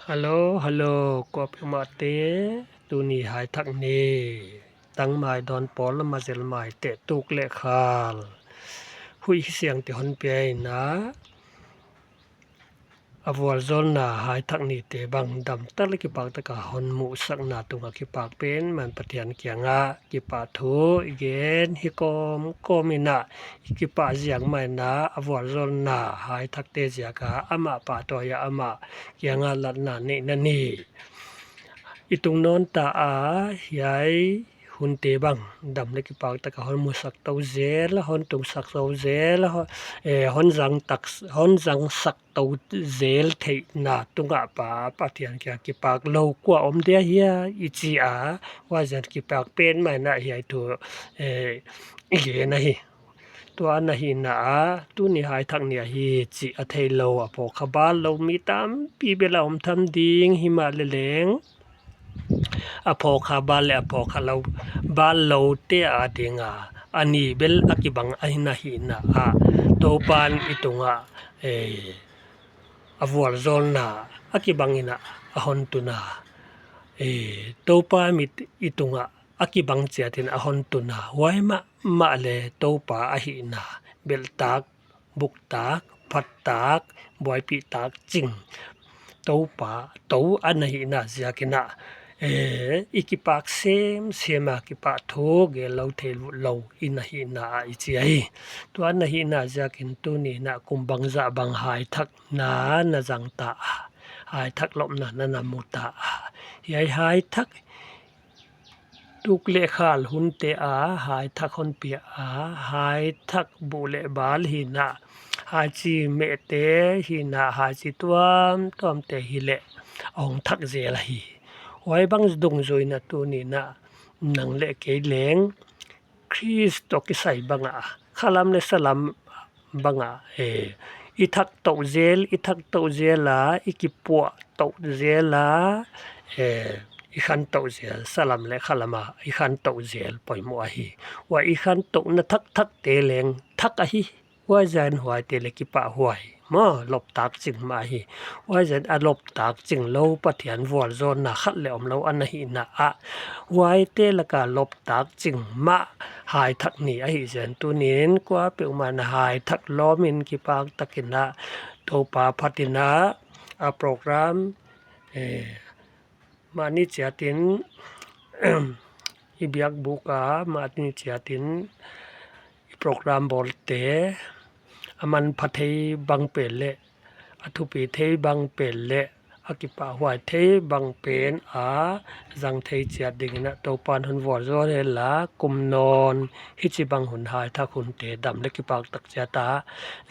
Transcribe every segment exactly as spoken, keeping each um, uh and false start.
Hello, hello, kuapeuhmahte, tuni Haithak ni. Tangmai dawn pawl lama zel maite, tuk leh khal. Huih hisiangte hon pia in a, a vualzawlna Haithak nite bang damtak leh kipak taka hon muhsakna tungah kipak pen mah in Pathian kiangah kipahthu i gen hi kawmkawm in a, i kipah ziak mah in a, a vualzawlna Haithakte ziaka amah pahtawi a amah kianga latna neihna ni. I tungnawn ta a, hiai hunte bang dam leh kipak taka hon musak tou zel, hon tungsak tou zel, ho-, eh, hon zang tak, hon zangsak tou zel theihna tungah Pa Pathian kia kipak lou kua om dia hia i chi a, huaiziak kipak pen mah in a hiai thu, eh, i gen ahi. Tua ana hihna a, tuni Haithak ni ahi chih a theilou, a phawk kha bal lou mi tampi bel a om tham ding himahleleng, a phawk kha bal leh a phawk kha lou, bal loute adinga, a ni bel a kibang ahi na hihna a, Toupan i tungah, eh, a vualzawlna a kibang in a, a hon tun a, eh, Toupa mit i tungah a kibang chiatin a hon tun a, huai mahmah leh Toupa ahihna, belhtak, buktak, phattak, buaipihtak ching Toupa, tou ana hihna ziakin a, eh, i kipak semsem a, kipahthu gel lou theilou i na hihna a i chi ahi. Tua na hihna ziakin tuni in a kum bangzah bang Haithak na na zang ta a, Haithak lopna na na mu ta a. Hiai Haithak tuk leh khal hunte a Haithak hon pia a, Haithak buh leh bal hi in a, haichi mehte hi in a, haichi tuamtuamte hi leh a hong thak zel ahi. Huai bang dungzui in a tuni in a nang leh kei leng Khrist toh kisai banga, khalam leh salam banga, eh, i thak tou zel, i thak tou zel a, i kipuah tou zel a, eh, i khan tou zel, salam leh khalam a i khan tou zel poimoh ahi. Huai i khan touhna thakthakte leng thak ahi. Huaiziakin huaite leh kipahhuai maw, loptak ching mah ahi. Huaiziakin a loptak ching lou Pathian vualzawlna khat leh omlou ana hihna a, huaite laka loptak ching mah Haithak ni ahih ziakin tuni'n kuapeuhmah in a Haithak lawmin kipak takin a, Toupa phat in a, a program, eh, mahni chiatin, i biakbuk a mahni chiatin i program bawlte, a manpha thei bang pen leh, a thupi thei bang pen leh, a kipahhuai thei bang pen a zang thei chiat dingin a Toupan hon vualzawl hen la, kum nawn hichibang hun Haithak hunte dam leh kipak tak chiat a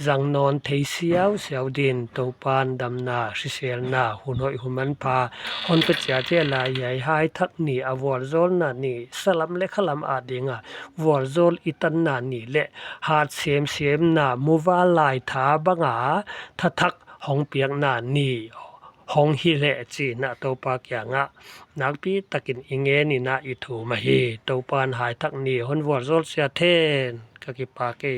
zang nawn thei siausiau din Toupan damna, hriselna, hun hoih hun manpha hon pe chiat hen la, hiai Haithak ni a vualzawlna ni, salam leh khalam adinga vualzawl i tanna ni leh hat semsemna, muvanlai tha banga tha thak hong piakna ni hong hi leh chi'n a Toupa kiangah nakpi takin i ngen in a i thum ahi. Toupan Haithak ni hon vualzawl chiat hen, ka kipak e.